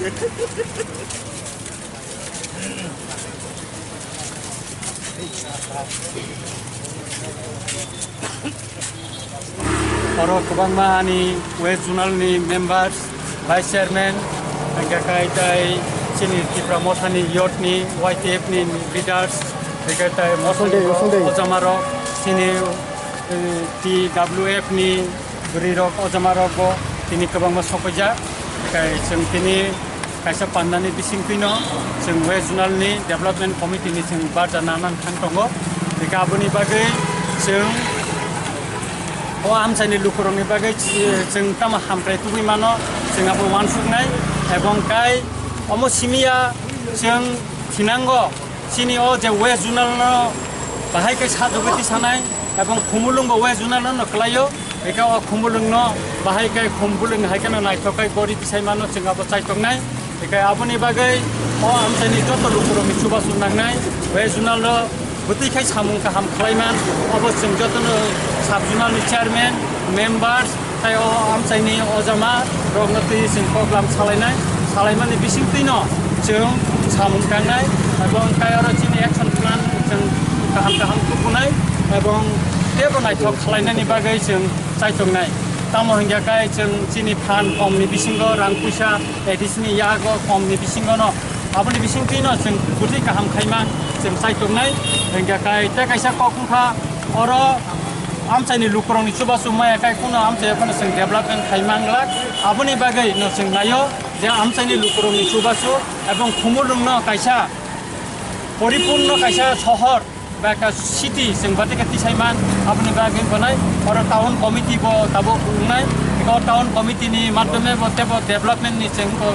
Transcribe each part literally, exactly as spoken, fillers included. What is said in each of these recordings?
Oro kwbangma ani West Zonal ni members, vice chairman, hingkhe kai tai chini Tipra Motha ni youth ni, Y T F ni leaders, hingkhe tai Motha ni Sunday, Sunday. Ojama rok, chini, eh, T W F ni bwrwi rok, ojama rok bo tini kwbangma sokphaijak. Hingkhe chwng tini kaisa pandani bisingtwino chwng West Zonal ni Development Committee ni chwng barja nana thang tongo. Hingkhe aboni bagwi chwng o amchaini lukurokni bagwi chi-, chwng tamo hamkrai tubui mano, chwng abo uansuknai. Ebong kai omo simiya chwng thinango chini o je West Zonal no bahai khe sajagwi tisanai, ebong Khumulwng bo West Zonal no kwlaio. Eka o Khumulwng no bahai khe Khumulwng hai kheno naithok khe gori tisai mano chwng abo chaitoknai. Eka aboni bagwi o amchaini joto lukurokni chubachu nangnai, West Zonal no bwtwi khai samung kaham khlaiman, obo chwng jotono sub zonal ni chairman, members, tai o amchaini ojama rokno twi chwng koklam salainai, salaimani bisingtwino chwng samung tangnai, ebong tai oro chini action plan chwng kaham kaham tukunai, ebong teibo naithok khlainani bagwi chwng chaitongnai. Tamo hingya kai chwng chini phan komni bisingo rang puisa A D C ni yago komni bisingono, aboni bisingtwino chwng bwtwi kaham khaima chwng chaitongnai. Hingya kai tei kaisa kok wngkha, oro amchaini lukurokni chubachu maya kai kuno amchai phano chwng development khai manglak. Aboni bagwi no chwng naio je amchaini lukurokni chubachu ebong Khumulwngno kaisa poripurno kaisa sohor ba ekta city chwng bathai khe tisai man, aboni bagwi bonai oro town committee bo tabuk wngnai. Eko town committee ni madhyome bo tebo development ni chwng bo,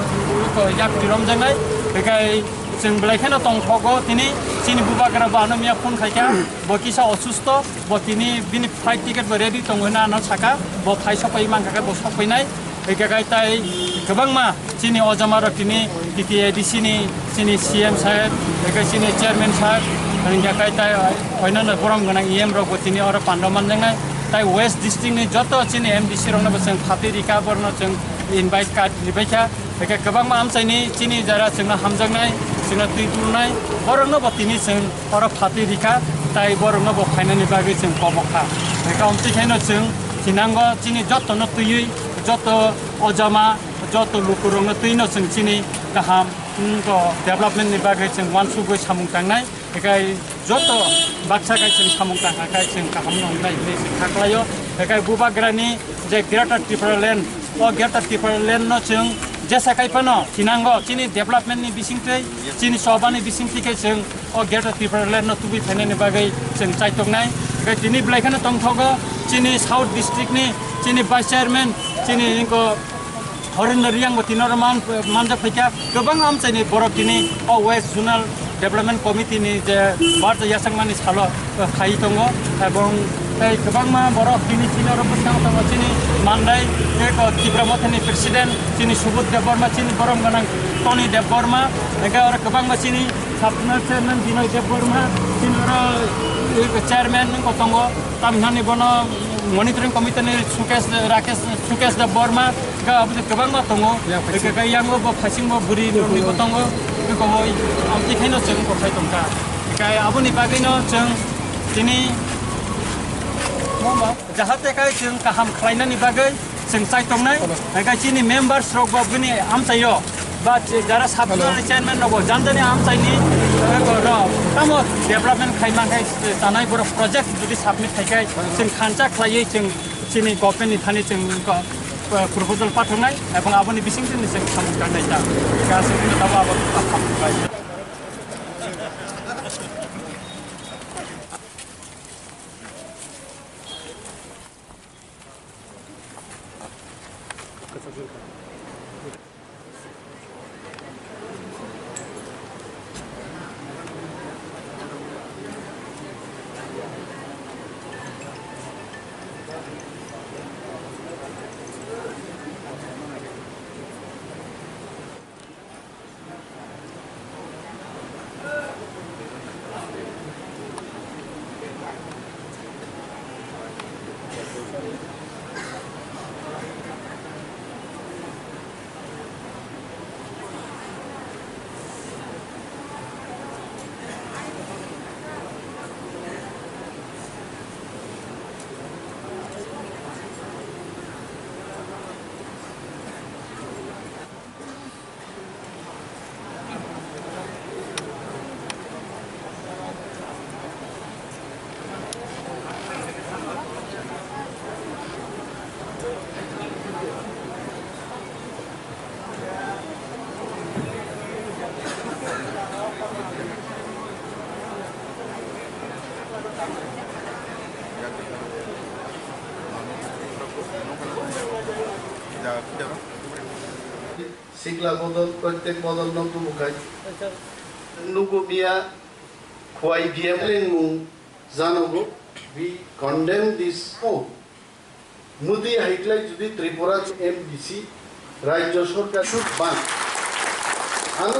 bo yak tiromjaknai. Bekai chwng belai kheno tongthogo tini chini bubagra bo ano miya phone khaikha, bo kisa osusto, bo tini bini flight ticket bo ready tongo hwnwi ano saka, bo phai sokpai mankha khe bo sokpainai. Hingkhe kai tai kwbangma chini ojama rok tini T T A D C ni chini C M sir, hingkhe chini chairman sir, hingkhe kai tai oinano borom gwnang E M rok bo tini oro pando manjaknai. Tai West district ni joto chini M D C rok no bo chwng phatwi rikha, borok no chwng invite card ribaikha. Hingkhe kwbangma amchaini chini jara chwngno hamjaknai, chwngno twi tubunai, borok no bo tini chwng oro phatwi rikha, tai borokno bo phainani bagwi chwng kobok kha. Hingkhe amtwi khaino chwng thinango chini jotono twiwi, joto ojama, joto lukurokno twino chwng chini kaham, mm, to development ni bagwi chwng uansugwi samung tangnai. Hingkhe joto baksa khai chwng samung tangkha khai chwng kaham no wngnai hinwi chwng kha khlaio. Hingkhe bubagrani je Greater Tipraland, o Greater Tipraland no chwng jesa kai phano thinango chini development ni bisingtwi, chini chobani bisingtwi khe chwng o Greater Tipraland no tubui phainani bagwi chwng chaitongnai. Hingkhe tini belai kheno tongthogo chini South District ni chini Vice Chairman, chini inko Horendra Reang bo tini oro man-, manjak phaikha. Kwbang amchaini borok tini o West Zonal Development Committee ni je barja yachakmani salo khai tongo, ebong tei kwbangma borok tini, tini oro bwskango tongo chini Mandai, tei ko Tipra Mothani President chini Subodh Debbarma, chini borom gwnang Tony Debbarma, hingkhe oro kwbangma chini Sub Zonal Chairman Binoy Debbarma, chini oro, eh, Chairman wngkha tongo, tamhinani bono Monitoring Committee ni Sukesh, Rakesh, Sukesh Debbarma, hingkhe abo kwbangma tongo, hingkhe yango bo phaisingbo bwrwi rokni bo tongo, hingkhe bo amtwi khaino chwng kothai tongkha. Hingkhe aboni bagwino chwng tini jahate khai chwng kaham khlainani bagwi chwng chai tongnai. Hingkhe chini members rok bo bini amchaio ba jara sub zonal chairman rok bo jani jani amchaini rok tamo development khai mankhai chanai borok project jodi submit khai khai chwng khansa khlaiwi chwng chini government ni thani chwng proposal pathornai ebong aboni bising chwng samung tangnai ta. Hingkhe aswk tabo abo. Sikla bodol, prottek bodol no tubu khai. Nugo miya, khwai D M lengmung janogo, we condemn this. Oh, mudi haiklai judi Tripura M D C, Rajya Sarkar should ban. Ano